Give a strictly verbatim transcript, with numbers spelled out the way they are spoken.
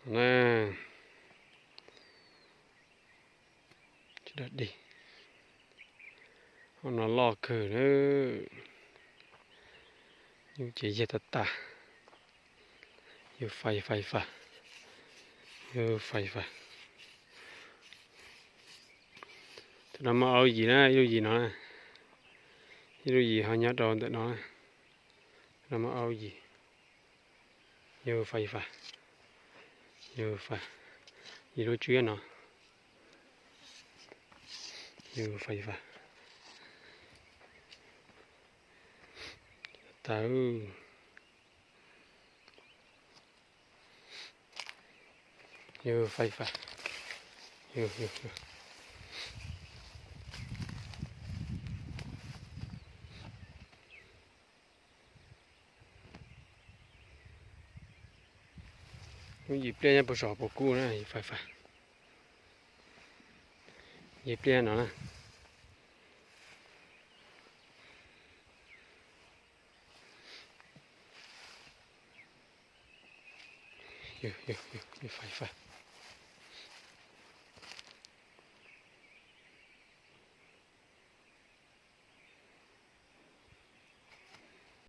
Nè. Chida di. Ana lo khü nè. Yu che ye ta ta. Yu fai fai fa. Yu fai fa. Tana ma au yi na, yu yi na. Yu yi ha nya dao de na. Tana ma au yi. Yu fai fa. Yu fa. Yu lo chu ya na. Yu fai fa. Tau. Yu fai fa. Yu, yu, yu. Yu yi plia nya po so po ku na, yu fai fa. Yi plia na na. Yu, yu, yu, yu fai fa.